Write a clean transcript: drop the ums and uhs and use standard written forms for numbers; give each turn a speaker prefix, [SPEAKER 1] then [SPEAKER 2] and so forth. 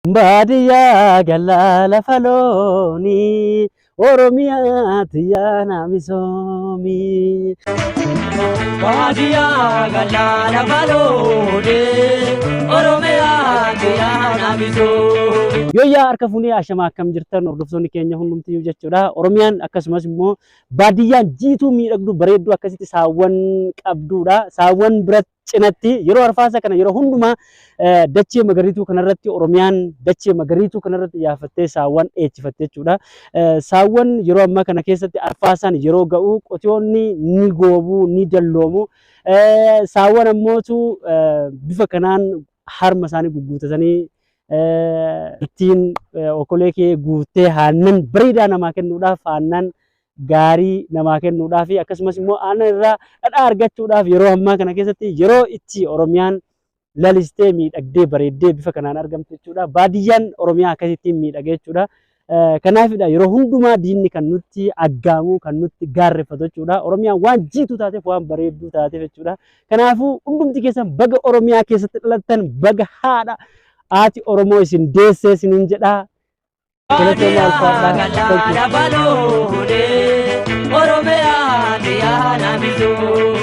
[SPEAKER 1] Baadiyyaa galaa lafa loonii Oromiyaa tiyyaa na misoomii.
[SPEAKER 2] Baadiyyaa galaa lafa loonii Oromiyaa tiyyaa na misoomii.
[SPEAKER 1] Yooyyaa harka fuunee ashamaa akkam jirtan hordoftoonni keenya hundumtiyyuu jechuudha. Oromiyaan akkasumas immoo baadiyyaan jiituu miidhagduu bareedduu akkasitti saawwan qabduudha. Saawwan biratti cinatti yeroo arfaasa kana yeroo hundumaa dachee magariituu kanarratti Oromiyaan dachee magariituu kanarratti yaafattee saawwan dheechifatte jechuudha. Saawwan yeroo ammaa kana keessatti arfaasaan yeroo ga'u qotiyoonni ni goobuu ni dalloomu. Saawwan ammootu bifa kanaan harma isaanii gugguutatanii ittiin okolee kee guuttee aannan bareedaa namaa kennuudhaaf aannan gaarii namaa kennuudhaaf akkasumas immoo aannan irraa dhadhaa argachuudhaaf yeroo ammaa kana keessatti yeroo itti Oromiyaan lalistee miidhagdee bareeddee bifa kanaan argamtu jechuudha. Baadiyyaan Oromiyaa akkasittiin miidhagee jechuudha. Kanaafidha yeroo hundumaa diinni kan nutti aggaamu kan nutti gaarreffatu jechuudha. Oromiyaan waan jiituu taateef waan bareedduu taateef jechuudha. Kanaafuu hundumti keessan baga Oromiyaa keessatti dhalattan baga haadha haati Oromoo isin deessee isiniin jedha. Galatoomaa
[SPEAKER 2] Baadiyyaa
[SPEAKER 1] ulfaadhaa.
[SPEAKER 2] galaa lafa loonii Oromiyaa tiyyaa na misoomii.